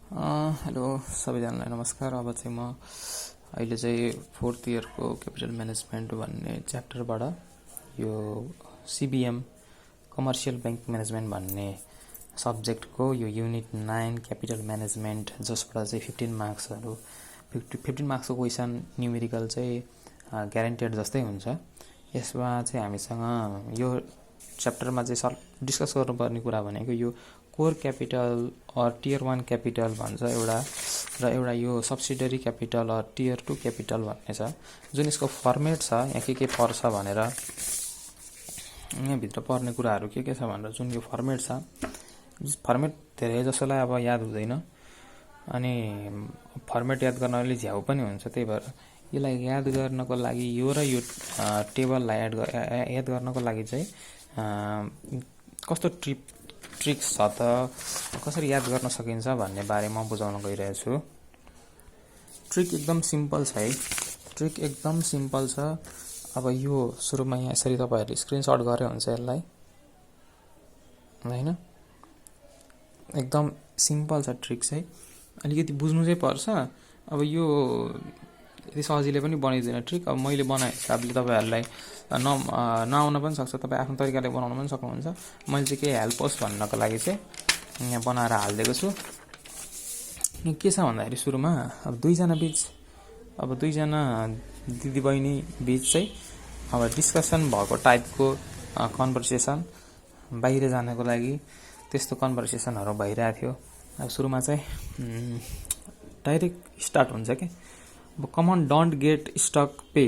Hello सबैजनालाई नमस्कार। अब चाहिँ म अहिले चाहिँ 4th इयरको क्यापिटल म्यानेजमेन्ट भन्ने च्याप्टरबाट यो CBM कमर्सियल ब्याङ्क म्यानेजमेन्ट भन्ने सब्जेक्टको यो युनिट 9 क्यापिटल म्यानेजमेन्ट, जसबाट चाहिँ 15 मार्क्सहरू 15 मार्क्सको क्वेसन न्युमेरिकल चाहिँ ग्यारेन्टेड जस्तै हुन्छ। यसमा चाहिँ हामीसँग यो च्याप्टरमा चाहिँ डिस्कस गर्नुपर्ने कुरा भनेको यो core capital or tier 1 capital भन्छ एउटा, र एउटा यो subsidiary capital or tier 2 capital भन्ने छ, जुन यसको फर्मेट छ यहाँ के पर्छ भनेर, यहाँभित्र पर्ने कुराहरू के छ भनेर जुन यो फर्मेट छ, फर्मेट धेरै जसोलाई अब याद हुँदैन, अनि फर्मेट याद गर्न अलि झ्याउ पनि हुन्छ। त्यही भएर यसलाई याद गर्नको लागि यो र यो टेबललाई याद गर्नको लागि चाहिँ कस्तो ट्रिक्स छ त, कसरी याद गर्न सकिन्छ भन्ने बारे म बुझाउन गइरहेको छु। ट्रिक एकदम सिम्पल छ है, ट्रिक एकदम सिम्पल छ। अब यो सुरुमा यहाँ यसरी तपाईँहरूले स्क्रिनसट गरे हुन्छ यसलाई, होइन? एकदम सिम्पल छ ट्रिक चाहिँ, अलिकति बुझ्नु चाहिँ पर्छ। अब यो यति सजिलै पनि बनाइदिँदैन ट्रिक। अब मैले बनाए हिसाबले तपाईँहरूलाई नआउन पनि सक्छ, तपाईँ आफ्नो तरिकाले बनाउन पनि सक्नुहुन्छ। मैले चाहिँ केही हेल्प होस् भन्नको लागि चाहिँ यहाँ बनाएर हालिदिएको छु। के छ भन्दाखेरि सुरुमा अब दुईजना दिदीबहिनी बिच चाहिँ अब डिस्कसन भएको टाइपको कन्भर्सेसन बाहिर जानको लागि त्यस्तो कन्भर्सेसनहरू भइरहेको थियो। अब सुरुमा चाहिँ डाइरेक्ट स्टार्ट हुन्छ क्या। अब common don't get stuck pay,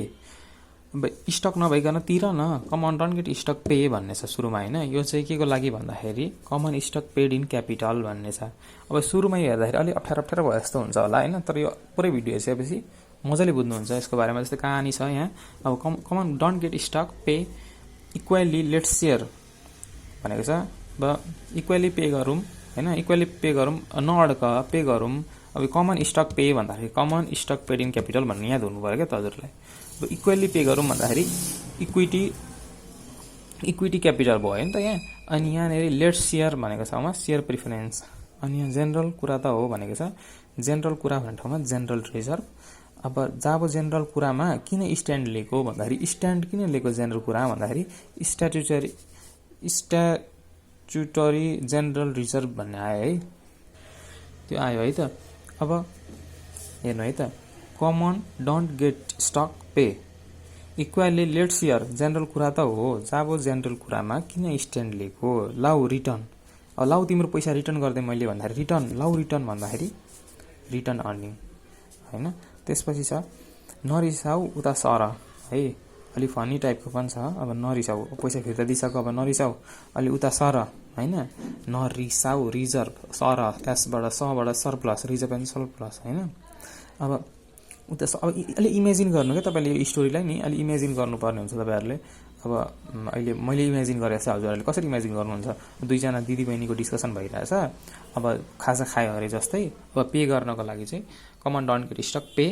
अब स्टक नभइकन तिर न, common don't get stuck pay भन्ने छ सुरुमा, होइन? यो चाहिँ के को लागि भन्दाखेरि common stock paid in capital भन्ने छ। अब सुरुमा हेर्दाखेरि अलिक अप्ठ्यारो भयो जस्तो हुन्छ होला, होइन? तर यो पुरै भिडियो हेरेपछि मजाले बुझ्नुहुन्छ यसको बारेमा। जस्तै कहानी छ यहाँ, अब common don't get stuck pay equally let's share भनेको छ। अब इक्वली पे गरौँ, होइन? इक्वली पे गरौँ, नअड्क पे गरौँ। अब कमन स्टक पे भन्दाखेरि common stock paid in capital भन्ने याद हुनु पऱ्यो क्या त हजुरलाई। अब इक्वली पे गरौँ भन्दाखेरि इक्विटी क्यापिटल भयो नि त यहाँ। अनि यहाँनिर लेट्स सेयर भनेको छ ठाउँमा सेयर प्रिफरेन्स, अनि यहाँ जेनरल कुरा त हो भनेको छ। जेनरल कुरा भन्ने ठाउँमा जेनरल रिजर्भ। अब जब जेनरल कुरामा किन स्ट्यान्ड लिएको भन्दाखेरि, स्ट्यान्ड किन लिएको जेनरल कुरा भन्दाखेरि स्ट्याचुटरी जेनरल रिजर्भ भन्ने आयो है, त्यो आयो है त। अब हेर्नु है त, common don't get stuck pay equally let's share general कुरा त हो, जब जेनरल कुरामा किन स्ट्यान्ड लिएको, लाउ रिटर्न। अब लाउ तिम्रो पैसा रिटर्न गर्दै मैले भन्दाखेरि रिटर्न, लाउ रिटर्न भन्दाखेरि रिटर्न अर्निङ, होइन? त्यसपछि छ नरिसाउ उता सर है, अलि फनी टाइपको पनि छ। अब नरिसाउ, पैसा फिर्ता दिइसक्यो, अब नरिसाउ, अलि उता सर, होइन? नरिसाउ रिजर्भ, सर एसबाट सबाट सरप्लस, रिजर्भ एन्ड सरप्लस, होइन? अब उता अब अलि इमेजिन गर्नु क्या तपाईँले यो स्टोरीलाई नि, अलि इमेजिन गर्नुपर्ने हुन्छ तपाईँहरूले। अब अहिले मैले इमेजिन गरेको छ, हजुरहरूले कसरी इमेजिन गर्नुहुन्छ? दुईजना दिदीबहिनीको डिस्कसन भइरहेछ, अब खाजा खायो अरे जस्तै। अब पे गर्नको लागि चाहिँ common don't get stuck pay,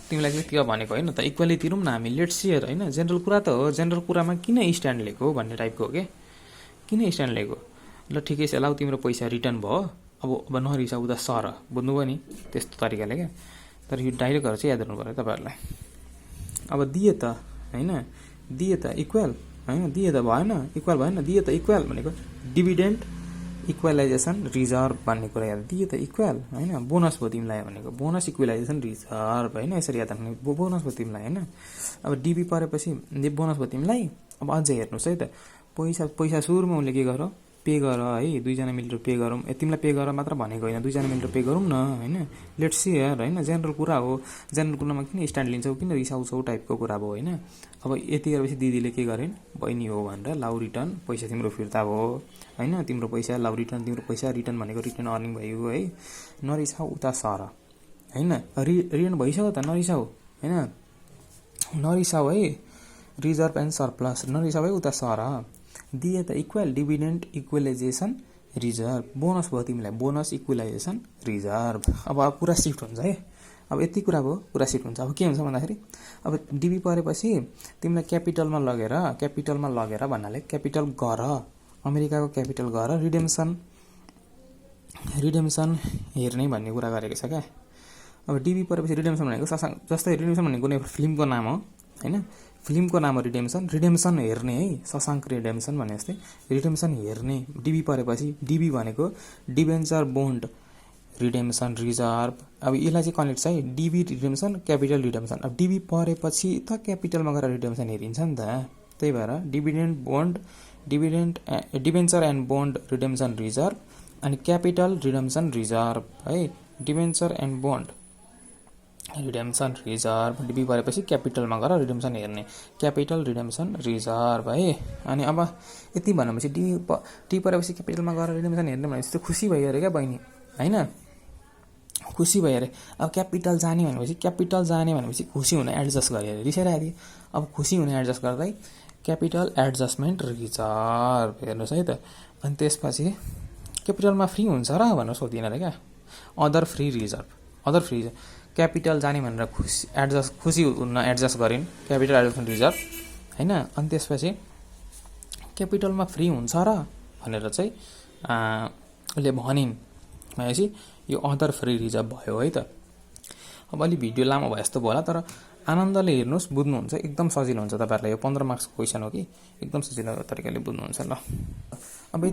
तिमीलाई चाहिँ त्यो भनेको होइन त, इक्वली तिरौँ न हामी, लेट्स सेयर, होइन? जेनरल कुरा त हो, जेनरल कुरामा किन स्ट्यान्ड लिएको भन्ने टाइपको हो क्या, किन स्ट्यान्ड लिएको? ल ठिकै छ, लाउ तिम्रो पैसा रिटर्न भयो, अब नरिसा उता सर, बुझ्नुभयो नि? त्यस्तो तरिकाले क्या। तर यो डाइरेक्टहरू चाहिँ याद गर्नु पऱ्यो तपाईँहरूलाई। अब दिए त, होइन? दिए त इक्वल, होइन? दिए त भएन, इक्वल भएन, दिए त इक्वल भनेको डिभिडेन्ड इक्वलाइजेसन रिजर्भ भन्ने कुरा याद। दिए त इक्वल, होइन? बोनस भयो तिमीलाई भनेको, बोनस इक्वलाइजेसन रिजर्भ, होइन? यसरी याद राख्ने, बोनस भयो तिमीलाई, होइन? अब डिबी परेपछि बोनस भयो तिमीलाई। अब अझै हेर्नुहोस् है त, पैसा सुरुमा उसले के गर, पे गर है, दुईजना मिलेर पे गरौँ। तिमीलाई पे गर मात्र भनेको होइन, दुईजना मिलेर पे गरौँ न, होइन? लेट्स सेयर, होइन? जेनरल कुरा हो, जेनरल कुरामा किन स्ट्यान्ड लिन्छौ, किन रिसाउँछौ टाइपको कुरा भयो, होइन? अब यति गरेपछि दिदीले के गरिन्, बहिनी हो भनेर लाउ रिटर्न, पैसा तिम्रो फिर्ता भयो, होइन? तिम्रो पैसा लाउ रिटर्न, तिम्रो पैसा रिटर्न भनेको रिटर्न अर्निङ भयो है। नरिसाउ उता सर, होइन? रिटर्न भइसक्यो त, नरिसाउ, होइन? नरिसाउ है, रिजर्भ एन्ड सरप्लस, नरिसाउ है उता सर। दिए त इक्वल डिभिडेन्ड इक्वलाइजेसन रिजर्भ, बोनस भयो तिमीलाई, बोनस इक्वलाइजेसन रिजर्भ। अब कुरा सिफ्ट हुन्छ है, अब यति कुरा भयो, कुरा सिफ्ट हुन्छ। अब के हुन्छ भन्दाखेरि अब डिबी परेपछि तिमीलाई क्यापिटलमा लगेर भन्नाले क्यापिटल गर, अमेरिकाको क्यापिटल गर, रिडेम्सन रिडेम्सन हेर्ने भन्ने कुरा गरेको छ क्या। अब डिबी परेपछि रिडेम्सन भनेको जस्तै रिडेम्सन भनेको कुनै फिल्मको नाम हो होइन, फिल्मको नाम हो रिडेम्सन, रिडेम्सन हेर्ने है, शशाङ्क रिडेम्सन भने जस्तै रिडेम्सन हेर्ने। डिबी परेपछि डिबी भनेको डिबेन्चर बोन्ड रिडेम्सन रिजर्भ। अब यसलाई चाहिँ कनेक्ट छ है, डिबी रिडेम्सन क्यापिटल रिडेम्सन। अब डिबी परेपछि त क्यापिटलमा गएर रिडेम्सन हेरिन्छ नि त, त्यही भएर debenture and bond redemption reserve अनि क्यापिटल रिडेम्सन रिजर्भ है। Debenture and bond redemption reserve, DB परेपछि क्यापिटलमा गएर रिडेम्सन हेर्ने, क्यापिटल रिडेम्सन रिजर्भ है। अनि अब यति भनेपछि डी परेपछि क्यापिटलमा गएर रिडेम्सन हेर्ने भनेपछि त खुसी भयो अरे क्या बहिनी होइन, खुसी भयो अरे। अब क्यापिटल जाने भनेपछि खुसी हुने एडजस्ट गरे अरे, रिसाइरहेको थिएँ। अब खुसी हुने एडजस्ट गर्दै क्यापिटल एडजस्टमेन्ट रिजर्भ हेर्नुहोस् है त। अनि त्यसपछि क्यापिटलमा फ्री हुन्छ र भनेर सोधिएन अरे क्या, अदर फ्री रिजर्भ, क्यापिटल जाने भनेर खुसी हुन एडजस्ट गरिन्, क्यापिटल एडजस्टमेन्ट रिजर्भ होइन। अनि त्यसपछि क्यापिटलमा फ्री हुन्छ र भनेर चाहिँ उसले भनिन् भनेपछि यो अदर फ्री रिजर्भ भयो है त। अब अलि भिडियो लामो भयो जस्तो भयो होला, तर आनन्दले हेर्नुहोस्, बुझ्नुहुन्छ, एकदम सजिलो हुन्छ तपाईँहरूलाई। यो 15 मार्क्सको क्वेसन हो कि, एकदम सजिलो तरिकाले बुझ्नुहुन्छ ल। अब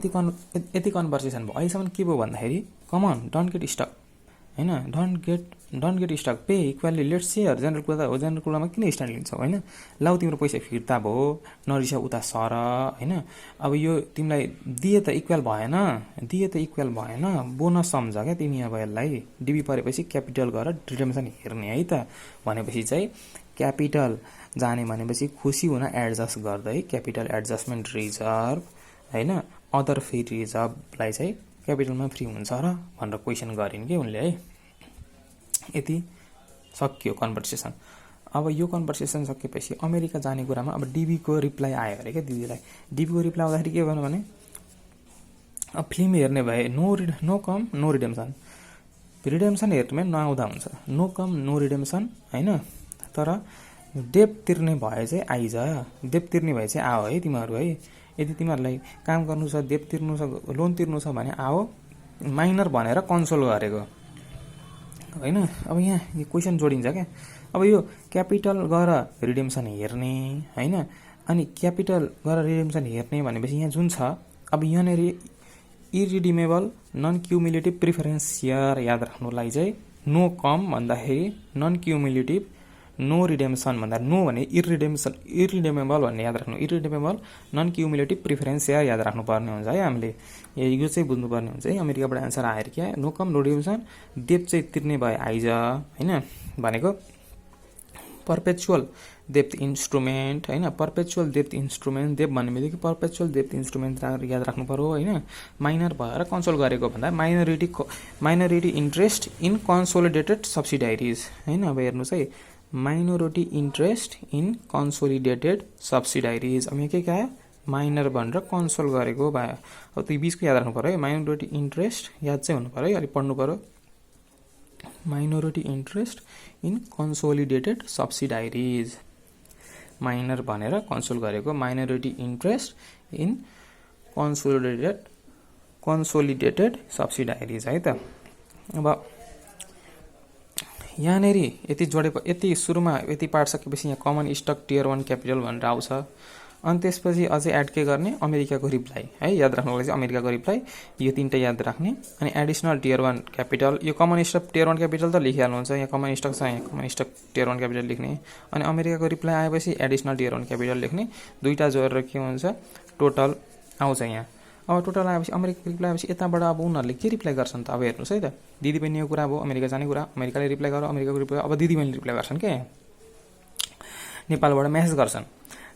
यति कन्भर्सेसन भयो। अहिलेसम्म के भयो भन्दाखेरि कमन डोन्ट गेट स्टक होइन, don't get stuck, pay equally let's share, general कुरा हो, जेनरल कुरामा किन स्ट्यान्ड लिन्छौ होइन। लाउ तिम्रो पैसा फिर्ता भयो, नरिसा उता सर होइन। अब यो तिमीलाई दिए त इक्वल भएन, बोनस सम्झ क्या तिमी। अब यसलाई डिबी परेपछि क्यापिटल गरेर रिडेम्सन हेर्ने है त। भनेपछि चाहिँ क्यापिटल जाने भनेपछि खुसी हुन एडजस्ट गर्दै क्यापिटल एडजस्टमेन्ट रिजर्भ होइन, अदर फ्री रिजर्भलाई चाहिँ क्यापिटलमा फ्री हुन्छ र भनेर क्वेसन गरिन् कि उनले है। यति सकियो कन्भर्सेसन। अब यो कन्भर्सेसन सकेपछि अमेरिका जाने कुरामा अब डिबीको रिप्लाई आयो अरे क्या दिदीलाई। डिबीको रिप्लाई आउँदाखेरि के भन्नु भने अब फिल्म हेर्ने भए नो कम नो रिडेम्सन, रिडेम्सन हेर्ने नआउँदा हुन्छ, नो कम नो रिडेम्सन होइन। तर डेप तिर्ने भए चाहिँ आइज, डेप तिर्ने भए चाहिँ आओ है तिमीहरू है। यदि तिमीहरूलाई काम गर्नु छ, डेप तिर्नु छ, लोन तिर्नु छ भने आओ, माइनर भनेर कन्सोल गरेको होइन। अब यहाँ क्वेसन जोडिन्छ क्या। अब यो क्यापिटल गएर रिडेम्सन हेर्ने होइन, अनि क्यापिटल गएर रिडेम्सन हेर्ने भनेपछि यहाँ जुन छ, अब यहाँनिर इरिडिमेबल नन क्युमुलेटिभ प्रिफरेन्स सेयर याद राख्नुलाई चाहिँ नो कम भन्दाखेरि नन क्युमुलेटिभ, नो रिडेम्सन भन्दा नो भने इरिडिमेबल भन्ने याद राख्नु, इरिडिमेबल नन क्युमुलेटिभ प्रिफरेन्स सेयर याद राख्नुपर्ने हुन्छ है हामीले। यो चाहिँ बुझ्नुपर्ने हुन्छ है। अमेरिकाबाट एन्सर आएर क्या नो कम नो रिडेम्सन, डेप चाहिँ तिर्ने भए आइज होइन। भनेको पर्पेचुअल डेप्थ इन्स्ट्रुमेन्ट होइन, पर्पेचुअल डेप्थ इन्स्ट्रुमेन्ट, डेप भन्ने बित्तिकै पर्पेचुअल डेप्थ इन्स्ट्रुमेन्ट याद राख्नु पर्यो होइन। माइनर भएर कन्सोल गरेको भन्दा माइनोरिटी इन्ट्रेस्ट इन कन्सोलिडेटेड सब्सिडाइरिज होइन। अब हेर्नुहोस् है, माइनोरिटी इन्ट्रेस्ट इन कन्सोलिडेटेड सब्सिडाइरिज। अब यहाँ के आयो, माइनर भनेर कन्सोल गरेको भयो। अब त्यो बिचको याद राख्नु पर्यो है, माइनोरिटी इन्ट्रेस्ट याद चाहिँ हुनु पर्यो है, अलिक पढ्नु पर्यो। Minority interest in consolidated subsidiaries, minor भनेर कन्सोल गरेको, minority interest in consolidated subsidiaries है त। अब यहाँनिर यति सुरुमा यति पार्ट सकेपछि यहाँ कमन स्टक टियर 1 क्यापिटल भनेर आउँछ। अनि त्यसपछि अझै एड के गर्ने, अमेरिकाको रिप्लाई है, याद राख्नुको लागि चाहिँ अमेरिकाको रिप्लाई, यो तीनटा याद राख्ने। अनि एडिसनल टियर 1 क्यापिटल, यो कमन स्टक टियर 1 क्यापिटल त लेखिहाल्नुहुन्छ, यहाँ कमन स्टक छ, यहाँ कमन स्टक टियर 1 क्यापिटल लेख्ने। अनि अमेरिकाको रिप्लाई आएपछि एडिसनल टियर 1 क्यापिटल लेख्ने, दुईटा जोडेर के हुन्छ टोटल आउँछ यहाँ। अब टोटल आएपछि अमेरिकाको रिप्लाई आएपछि यताबाट अब उनीहरूले के रिप्लाई गर्छन् त, अब हेर्नुहोस् है त। दिदी बहिनीको कुरा अब अमेरिका जाने कुरा, अमेरिकाले रिप्लाई गर, अमेरिकाको रिप्लाई, अब दिदी बहिनीले रिप्लाई गर्छन् क्या, नेपालबाट मेसेज गर्छन्।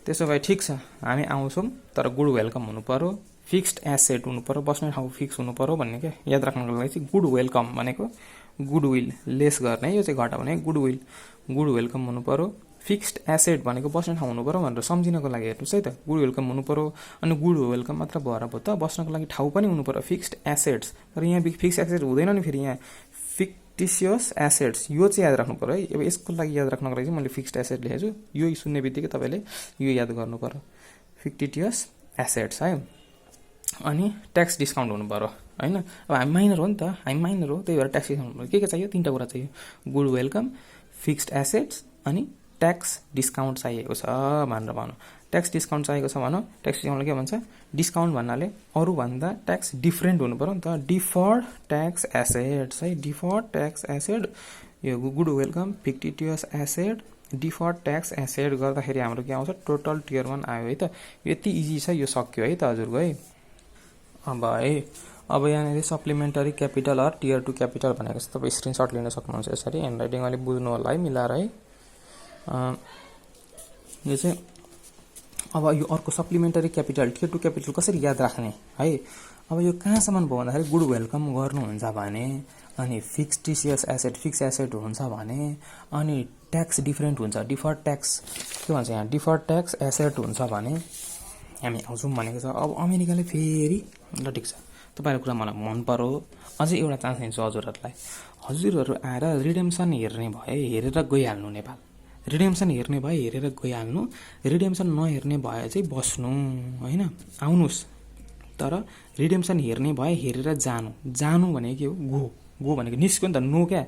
त्यसो भए ठिक छ, हामी आउँछौँ, तर गुड वेलकम हुनु पर्यो, फिक्स्ड एसेट हुनु पर्यो, बस्ने ठाउँ फिक्स हुनु पर्यो भन्ने क्या याद राख्नको लागि चाहिँ गुड वेलकम भनेको गुड विल लेस गर्ने, यो चाहिँ घटा भने गुड वेलकम हुनु पर्यो। फिक्स्ड एसेट भनेको बस्ने ठाउँ हुनु पर्यो भनेर सम्झिनको लागि हेर्नुहोस् है त, गुड वेलकम हुनु पर्यो। अनि गुड वेलकम मात्र भएर भयो त, बस्नको लागि ठाउँ पनि हुनु पर्यो, फिक्स्ड एसेट्स। तर यहाँ फिक्स्ड एसेट हुँदैन नि, फेरि यहाँ फिक्टिसियस एसेट्स, यो चाहिँ याद राख्नु पर्यो है। अब यसको लागि याद राख्नको लागि चाहिँ मैले फिक्स्ड एसेट लेखेको छु, यो सुन्ने बित्तिकै तपाईँले यो याद गर्नु पर्यो, फिक्टिसियस एसेट्स है। अनि ट्याक्स डिस्काउन्ट हुनु पर्यो होइन। अब हामी माइनर हो नि त, हामी माइनर हो, त्यही भएर ट्याक्स डिस्काउन्ट हुनु पर्यो। के चाहियो? 3टा कुरा चाहियो, गुड वेलकम, फिक्स्ड एसेट्स अनि ट्याक्स डिस्काउन्ट चाहिएको छ भनेर भनौँ। ट्याक्स डिस्काउन्ट चाहिएको छ भनौँ। ट्याक्स डिस्काउन्टले के भन्छ? डिस्काउन्ट भन्नाले अरूभन्दा ट्याक्स डिफ्रेन्ट हुनु पर्यो नि त। डिफर्ड ट्याक्स एसेट्स है, डिफर्ड ट्याक्स एसेट, यो good welcome fictitious asset, deferred tax asset गर्दाखेरि हाम्रो के आउँछ? टोटल टियर 1 आयो है त। यति इजी छ, यो सक्यो है त हजुरको है। अब यहाँनिर सप्लिमेन्टरी क्यापिटल अर टियर 2 क्यापिटल भनेको छ। तपाईँ स्क्रिनसट लिन सक्नुहुन्छ यसरी, ह्यान्डराइटिङ अलिक बुझ्नु होला है मिलाएर है। यो चाहिँ अब यो अर्को सप्लिमेन्टरी क्यापिटल टियर 2 क्यापिटल कसरी याद राख्ने है? अब यो कहाँसम्म भयो भन्दाखेरि गुड वेलकम गर्नुहुन्छ भने, अनि फिक्स्टिसियस एसेट फिक्स एसेट हुन्छ भने, अनि ट्याक्स डिफ्रेन्ट हुन्छ, डिफर्ड ट्याक्स के भन्छ यहाँ? डिफर्ड ट्याक्स एसेट हुन्छ भने हामी आउँछौँ भनेको छ। अब अमेरिकाले फेरि ल ठिक छ, तपाईँको कुरा मलाई मन पर्यो, अझै एउटा चान्स दिन्छु हजुरहरूलाई। हजुरहरू आएर रिडेम्सन हेर्ने भए हेरेर गइहाल्नु नेपाल, रिडेम्सन हेर्ने भए हेरेर गइहाल्नु, रिडेम्सन नहेर्ने भए चाहिँ बस्नु होइन, आउनुहोस्। तर रिडेम्सन हेर्ने भए हेरेर जानु, जानु भनेको के हो? गो भनेको निस्क्यो नि त, नो क्या,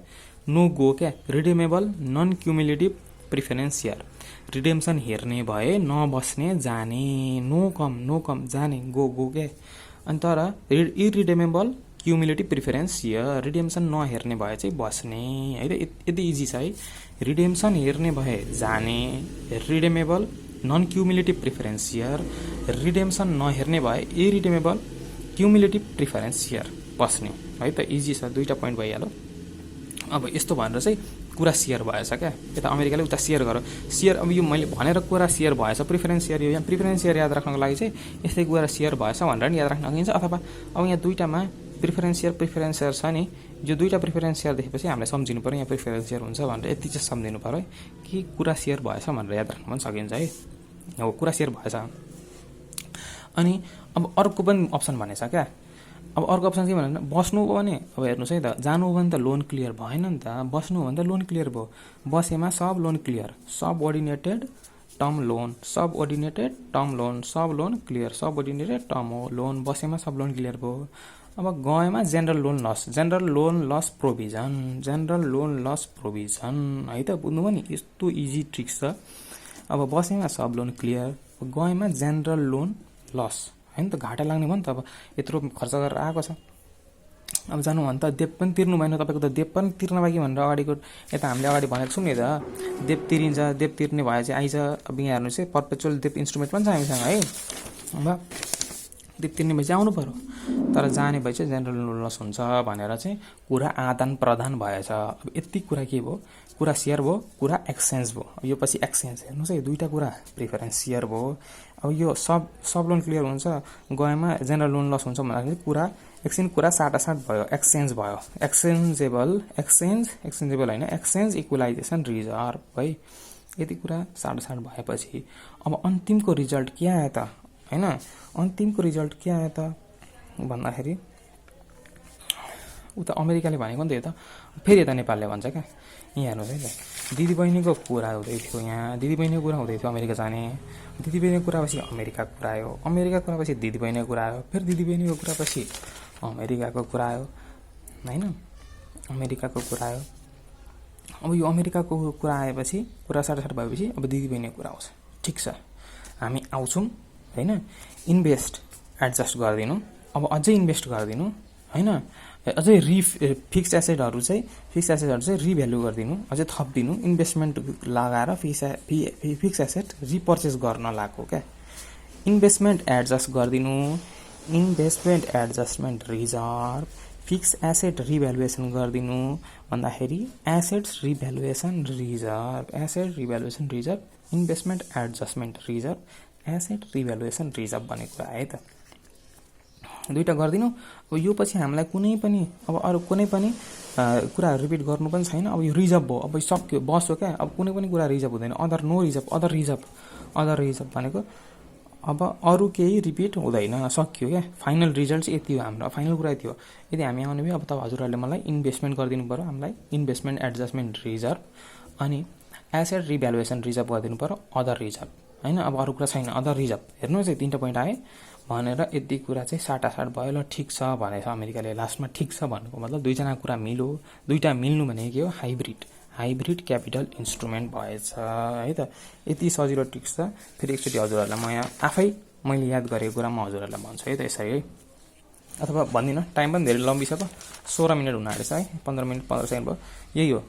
नो गो क्या, redeemable non cumulative preference share. Redemption हेर्ने भए नबस्ने, जाने, नो कम जाने, गो क्या। अनि तर इरिडेमेबल क्युमुलेटिभ प्रिफरेन्स सेयर, रिडेम्सन नहेर्ने भए चाहिँ बस्ने है त। यति इजी छ है। रिडेम्सन हेर्ने भए जाने, redeemable non cumulative preference share, redemption नहेर्ने भए इरिडेमेबल क्युमुलेटिभ प्रिफरेन्स सेयर, बस्ने है त। इजी छ, 2टा पोइन्ट भइहाल्यो। अब यस्तो भनेर चाहिँ कुरा सेयर भएछ क्या, यता अमेरिकाले उता सेयर गर्यो, सेयर। अब यो मैले भनेर कुरा सेयर भएछ, प्रिफरेन्स सेयर, यो यहाँ प्रिफरेन्स सेयर याद राख्नको लागि चाहिँ यस्तै कुरा सेयर भएछ भनेर नि याद राख्न सकिन्छ। अथवा अब यहाँ 2टामा प्रिफरेन्स सेयर छ नि, यो 2टा प्रिफरेन्स सेयर देखेपछि हामीले सम्झिनु पऱ्यो यहाँ प्रिफरेन्स सेयर हुन्छ भनेर, यति चाहिँ सम्झिनु पऱ्यो है कि कुरा सेयर भएछ भनेर याद राख्न पनि सकिन्छ है। हो, कुरा सेयर भएछ। अनि अब अर्को पनि अप्सन भनेछ क्या। अब अर्को अप्सन के भन्नु? बस्नु हो भने, अब हेर्नुहोस् है त, जानु हो भने त लोन क्लियर भएन नि त, बस्नु हो भने त लोन क्लियर भयो। बसेमा sub loan clear, subordinated term loan, subordinated term loan, sub loan clear, subordinated term loan, बसेमा सब लोन क्लियर भयो। अब गएमा general loan loss, general loan loss provision, general loan loss provision है त। बुझ्नुभयो नि, यस्तो easy tricks छ। अब बसेमा सब लोन क्लियर, गएमा जेनरल लोन लस होइन त, घाटा लाग्ने भयो नि त। अब यत्रो खर्च गरेर आएको छ, अब जानु भने त देप पनि तिर्नु भएन, तपाईँको त देप पनि तिर्न बाँकी भनेर अगाडिको यता हामीले अगाडि भनेको छौँ नि त, देप तिरिन्छ, देप तिर्ने भए चाहिँ आइज। अब यहाँ हेर्नुहोस् है, पर्पेचुअल देप इन्स्ट्रुमेन्ट पनि छ हामीसँग है। अब देप तिर्ने भए चाहिँ आउनु पऱ्यो, तर जाने भए चाहिँ जेनरल लोन लस हुन्छ भनेर चाहिँ कुरा आदान प्रदान भएछ। अब यति कुरा के भयो? कुरा सेयर भयो, कुरा एक्सचेन्ज भयो। यो पछि एक्सचेन्ज हेर्नुहोस् है, 2टा कुरा प्रिफरेन्स सेयर भयो। अब यो सब लोन क्लियर हुन्छ, गएमा जेनरल लोन लस हुन्छ भन्दाखेरि कुरा एकछिन कुरा साटासाट भयो, एक्सचेन्ज भयो, एक्सचेन्जेबल होइन, एक्सचेन्ज इक्वलाइजेसन रिजर्भ है। यति कुरा साटासाट भएपछि अब अन्तिमको रिजल्ट के आयो त होइन? अन्तिमको रिजल्ट के आयो त भन्दाखेरि उता अमेरिकाले भनेको नि त, यो त फेरि यता नेपालले भन्छ क्या। यहाँ हेर्नुहोस् है त, दिदीबहिनीको कुरा हुँदै थियो, यहाँ दिदीबहिनीको कुरा हुँदै थियो अमेरिका जाने, दिदीबहिनीको कुरापछि अमेरिकाको कुरा आयो, अमेरिकाको कुरापछि दिदीबहिनीको कुरा आयो, फेरि दिदीबहिनीको कुरापछि अमेरिकाको कुरा आयो होइन, अमेरिकाको कुरा आयो। अब यो अमेरिकाको कुरा आएपछि, कुरा साटासाट भएपछि अब दिदीबहिनीको कुरा आउँछ। ठिक छ, हामी आउँछौँ होइन, इन्भेस्ट एडजस्ट गरिदिनु, अब अझै इन्भेस्ट गरिदिनु होइन, अझै फिक्स एसेटहरू चाहिँ रिभ्यालु गरिदिनु, अझै थपिदिनु, इन्भेस्टमेन्ट लगाएर फिक्स एसेट रिपर्चेस गर्न लाग्यो क्या। इन्भेस्टमेन्ट एडजस्ट गरिदिनु, investment adjustment reserve, fix asset revaluation गरिदिनु भन्दाखेरि assets revaluation reserve, asset revaluation reserve, investment adjustment reserve, asset revaluation reserve भन्ने कुरा आयो त। 2टा गरिदिनु। अब यो पछि हामीलाई कुनै पनि अब अरू कुनै पनि कुरा रिपिट गर्नु पनि छैन। अब यो रिजर्भ भयो, अब सक्यो, बस्यो क्या। अब कुनै पनि कुरा रिजर्भ हुँदैन, अदर रिजर्भ भनेको अब अरू केही रिपिट हुँदैन, सक्यो क्या। फाइनल रिजल्ट चाहिँ यति हो हाम्रो, फाइनल कुरा यति हो। यदि हामी आउने भयो अब त हजुरहरूले मलाई इन्भेस्टमेन्ट गरिदिनु पऱ्यो, हामीलाई इन्भेस्टमेन्ट एडजस्टमेन्ट रिजर्भ अनि एसेट रिभ्यालुएसन रिजर्भ गरिदिनु पऱ्यो, अदर रिजर्भ होइन। अब अरू कुरा छैन, अदर रिजर्भ हेर्नुहोस् है, 3टा पोइन्ट आए। भनेर यति कुरा चाहिँ साटासाट भयो। ल ठिक छ भनेछ अमेरिकाले लास्टमा। ठिक छ भन्नुको मतलब दुईजना कुरा मिल्यो। दुईटा मिल्नु भनेको के हो? हाइब्रिड क्यापिटल इन्स्ट्रुमेन्ट भएछ है त। यति सजिलो ट्रिक्स छ। फेरि एकचोटि हजुरहरूलाई म यहाँ आफै मैले याद गरेको कुरा म हजुरहरूलाई भन्छु है त यसरी है, अथवा भन्दिनँ, टाइम पनि धेरै लम्बिसक्यो, 16 मिनट हुन आँटेछ है, 15 मिनट 15 सेकेन्ड भयो। यही हो,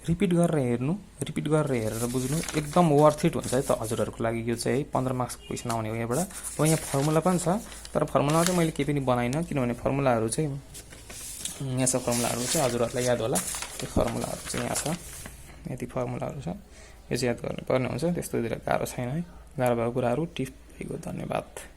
रिपिट गरेर हेर्नु, रिपिट गरेर हेरेर बुझ्नु, एकदम वर्थ इट हुन्छ है त हजुरहरूको लागि। यो चाहिँ है 15 मार्क्सको क्वेसन आउने हो यहाँबाट। अब यहाँ फर्मुला पनि छ, तर फर्मुलामा चाहिँ मैले केही पनि बनाइनँ, किनभने फर्मुलाहरू चाहिँ यहाँ छ। फर्मुलाहरू चाहिँ हजुरहरूलाई याद होला, त्यो फर्मुलाहरू चाहिँ यहाँ छ, यति फर्मुलाहरू छ, यो चाहिँ याद गर्नुपर्ने हुन्छ। त्यस्तो धेरै गाह्रो छैन है, गाह्रो भएको कुराहरू टिप भएको। धन्यवाद।